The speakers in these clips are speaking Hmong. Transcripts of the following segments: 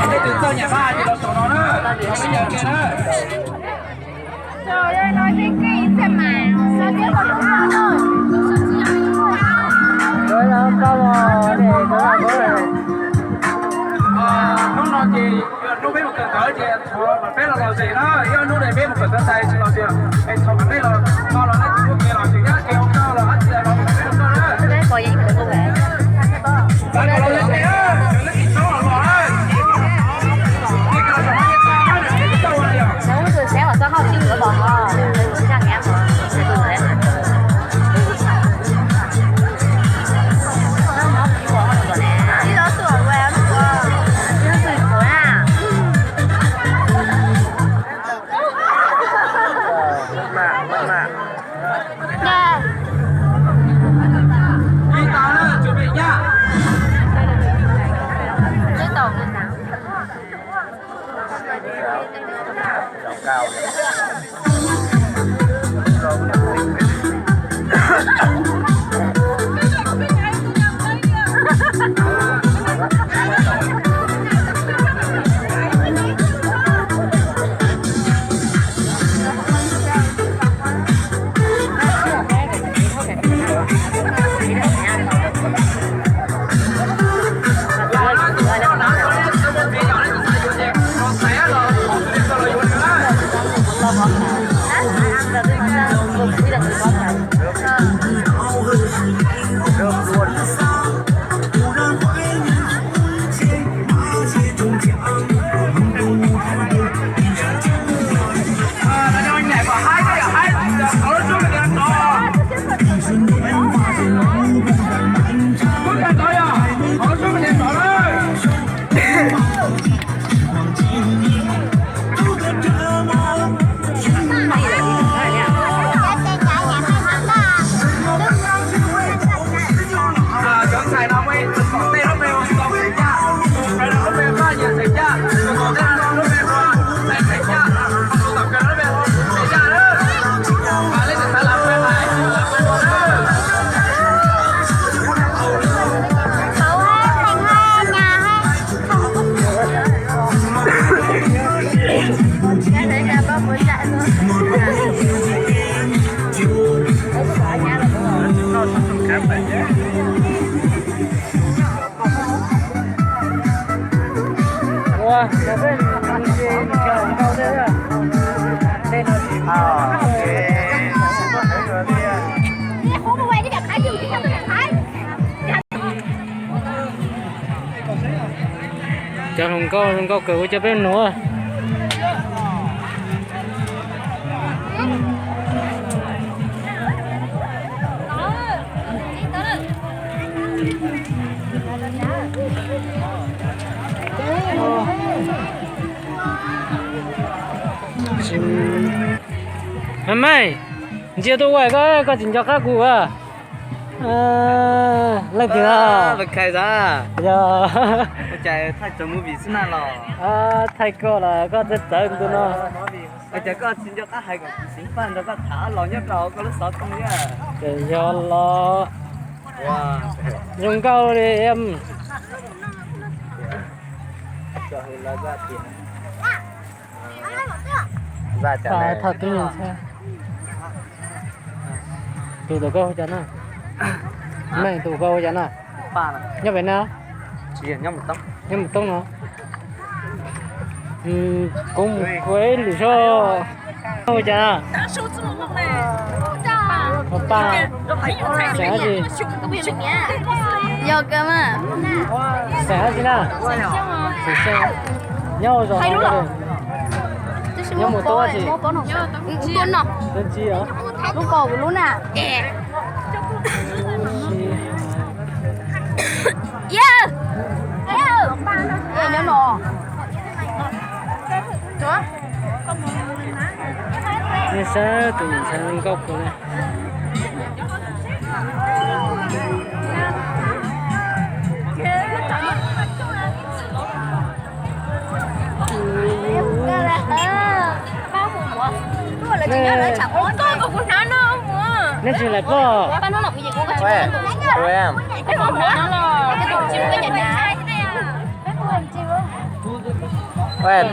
Leej twg txawj nyam pab ces los saum no na, los peb ncaws kiag na. Hnub no ces yog hnub peb mus kawm ntawv ces thov kom peb los lom zem na, yog hnub no peb mus kawm ntawv tsis los tias es thov kom peb los no los nej tus muaj kev lom zem thiab kev ua nkauj los dab tsi los kom peb los kawm na. Cov hluas nkauj zoo nkauj kawg ua cov peb nuav. Mej, ntsia tuaj ua koj, koj tsis nco qab kuv a. Leej twg? Yog thaij koj los koj txawv txawv ntu no. Ua cas koj tsis nco qab hais kom kuv txiv paj nrog koj tham los nyob rau koj lub xov tooj thiab. Ces yog los zoo nkauj li. Tham, tham tib nus. Tus, tus koj hu cas na? Mej, tus koj hu cas na? Nyob pem na? Nyob Mus Toob no. Kuv mus kuv ib lwm zog. Koj hu cas na? Hu Paj. Xeem dab tsi? Yog kawg mas. Xeem dab tsi na? Nyob ua zos no. Nyob Mus Toob dab tsi? Tuaj no. Tuaj Ntsis os. Lub ko kuv lub na. Mus Toob. Tus niam ntxhais nkauj kawg li. Nej tsis lawm pog?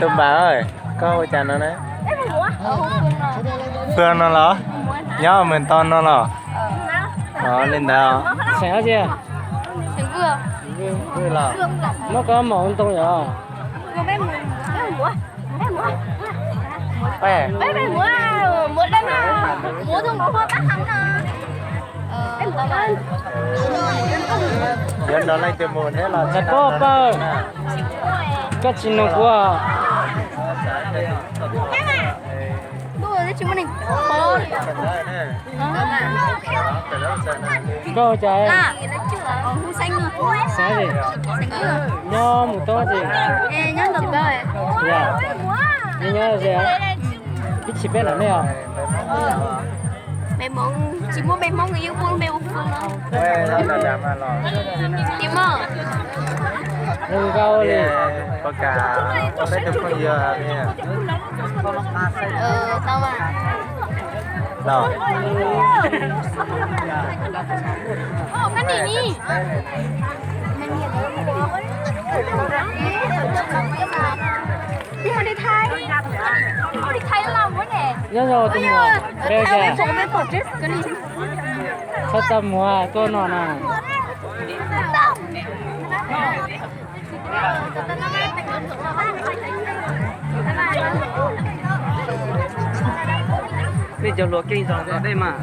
Tus npam, koj ua cas no na? Pw no los? Nyob mus to no los? Li ntawd. Xeem dab tsi? Muab koj maum ntoo yom. Yog no leej twg mus thiab los tsis tau. Koj tsis nug kuv. Koj ua cas? Xeem dab tsi? Nyob mus toob tsi? Yog, nej nyob ze, ib tsis peb nram nej os. Tsis muaj me Hmoob yeej muaj me ua fwj no. Tsis muaj. Zoo nkauj li. Nyob zoo tus muam, peb ua cas? Txhob txaj muag tuaj no na. Nej cov hluas keej zoo rau dej mas.